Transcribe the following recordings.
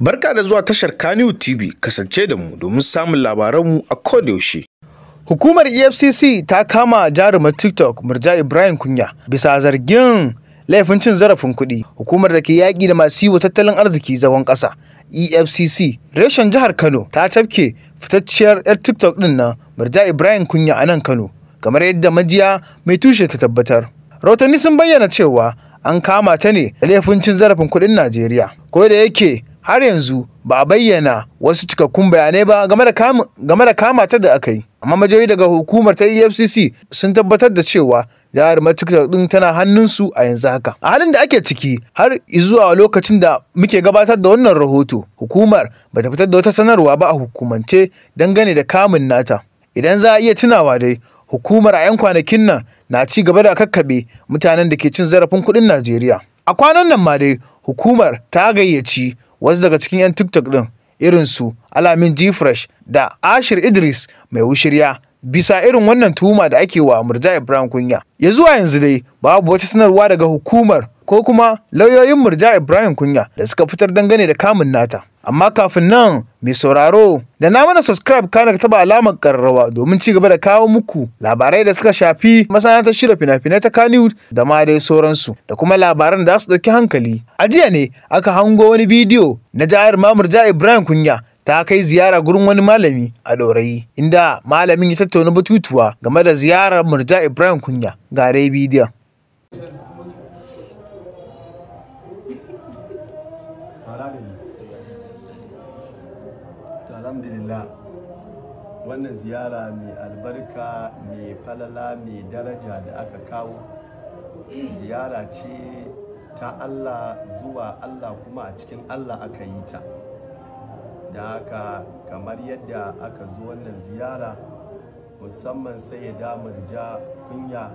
Barka da zuwa tashar Kannywood TV, kasance da mu domin samun labaranmu a kodayaushe. Hukumar EFCC ta kama jarumar TikTok Murja Ibrahim Kunya bisa zargin laifin cin zarafin kuɗi. Hukumar da ke yaƙi da masu yi wa tattalin arziki zagon ƙasa EFCC reshen jihar Kano ta cafke fitacciyar 'yar TikTok ɗin nan Murja Ibrahim Kunya a nan Kano, kamar yadda majiya mai tushe ta tabbatar. Rahotanni sun bayyana cewa an kama ta ne da laifin cin zarafin kuɗin Najeriya. Ko da yake har yanzu ba a bayyana wasu cikakkun bayanai ba game da kama ta da aka yi. Amma majiyoyi daga hukumar ta EFCC sun tabbatar da cewa jarumar TikTok din tana hannunsu a yanzu haka. A halin da ake ciki har zuwa lokacin da muke gabatar da wannan rahoto, hukumar bata fitar da wata sanarwa ba a hukumance dangane da kamun nata. Idan za a iya tunawa dai, hukumar a 'yan kwanakin nan na ci gaba da kakkaɓe mutanen da ke cin zarafin kuɗin Najeriya. A kwanan nan ma dai hukumar ta gayyaci wasu daga cikin 'yan TikTok ɗin irin su Alamin G-Fresh da Ashir Idris mai wushirya bisa irin wannan tuhuma da ake wa Murja Ibrahim Kunya. Ya zuwa yanzu dai babu wata sanarwa daga hukumar ko kuma lauyoyin Murja Ibrahim Kunya da suka fitar dangane da kamun nata. Amma kafin nan mai sauraro da na mana subscribe kana ka taba alamar kararrawa domin ci gaba da kawo muku labarai da suka shafi masana'antar shirya fina-finai ta Kannywood da ma dai sauransu da kuma labaran da su ɗauki hankali. A jiya ne aka hango wani bidiyo na jaruma Murja Ibrahim Kunya ta kai ziyara gurin wani malami a Ɗorayi, inda malamin ya tattauna batutuwa game da ziyarar Murja Ibrahim Kunya. Ga dai bidiyon. Alhamdulillah, wannan ziyara mai albarka, mai falala, mai daraja da aka kawo, ziyara ce ta Allah zuwa Allah, kuma a cikin Allah aka yi ta. Da haka kamar yadda aka zo wannan ziyara musamman sai ya da Murja Kunya,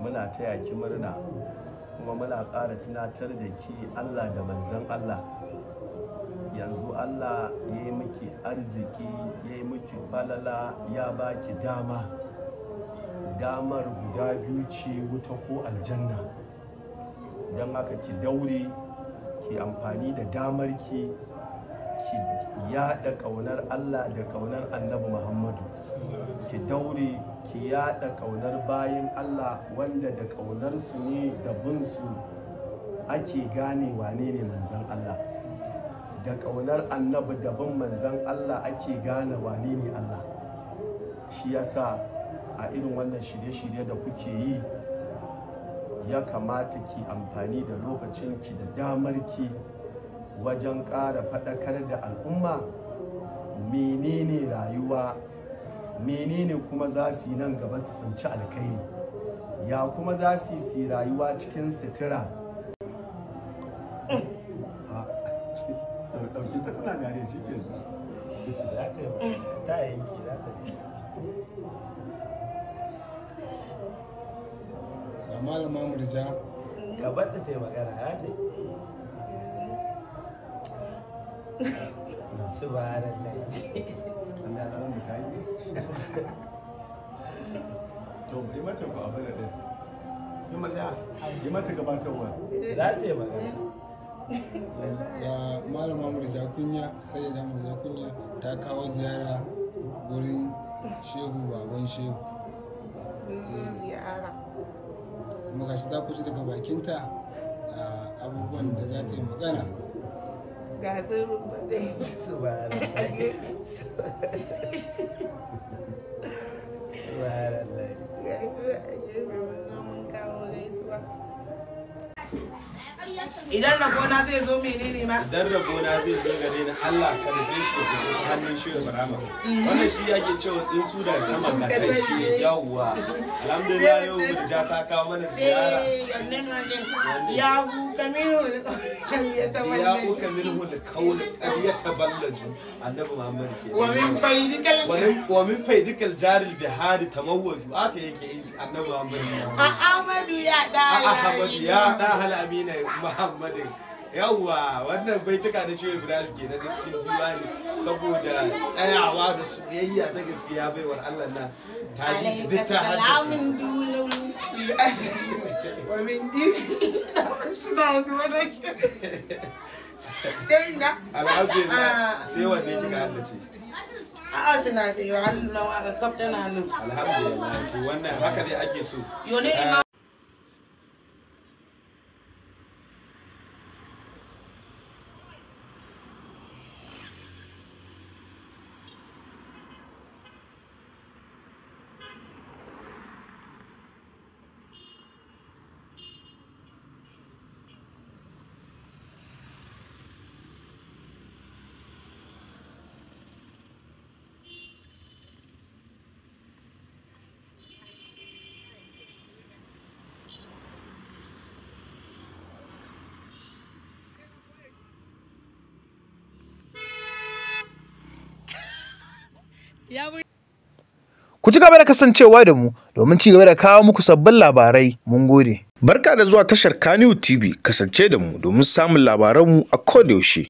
muna taya ki murna kuma muna ƙara tunatar da ki Allah da manzon Allah. Yanzu Allah ya yi miki arziki, ya yi miki falala, ya baki dama. Damar guda biyu ce, wuta ko aljanna. Don haka ki daure, ki amfani da damar ki, ki yada kaunar Allah da kaunar Annabi Muhammadu. Ki daure, ki yada kaunar bayin Allah wanda da kaunar su ne da bin su ake gane wane ne manzon Allah. Da ƙaunar Annabi da bin manzan Allah ake gane wane ne Allah. Shi yasa a irin wannan shirye-shirye da kuke yi ya kamata ki amfani da lokacinki da damarki wajen ƙara faɗakar da al'umma menene rayuwa, menene kuma za su yi nan gaba su tsinci alkhairi, ya kuma za su yi rayuwa cikin sutura. Ɗauke ta tana gare shi ke ta yanki za ta bi. Ga malama Murja. Ka bar ta sai magana ya ce. Subhanallah. Allah ya mu ta yi. To yi mata ku abu da ɗin. Yi mata. Yi mata gabatarwa. Za ta yi magana. Ga malama Murja Kunya, Sayyida Murja Kunya ta kawo ziyara gurin Shehu Baban Shehu. Ziyara. Kuma gashi za ku ji daga bakinta abubuwan da za ta yi magana. Ga sun rubuta. Subhanallah. Subhanallah. Ga gefe mun zo mun kawo gaisuwa. Idan rabona zai zo menene ma? Idan rabona zai zo gare ni, Allah ka rufe shi da hannun Shehu Ibrahim. Wannan shi ake cewa tsuntsu da sama ka sai shi yawwa. Alhamdulillah yau Murja ta kawo mana ziyara. Ya hu kamiru ya Ya hu kamiru da kaul ya taballaju Annabi Muhammad ke. Wa min faidikal wa min faidikal jaril bihari tamawwaju aka yake yi Annabi Muhammad. Ahmadu ya da Ahmadu ya da hal amina Muhammadin. Yawwa, wannan baituka na Shehu Ibrahim kenan na cikin diwani saboda tsayawa da soyayya ta gaskiya baiwar Allah na ta yi su duk ta haddace. Wa min dini suna zuwa da Sai ina. Alhamdulillah. Sai wanne kika haddace? A'a, suna da yawa, Allah wa kaf tana nan. Alhamdulillah. To wannan haka dai ake so. Yone ina. Ku ci gaba da kasancewa da mu domin ci gaba da kawo muku sabbin labarai. Mun gode. Barka da zuwa tashar Kaniwood TV, kasance da mu domin samun labaranmu a kodayaushe.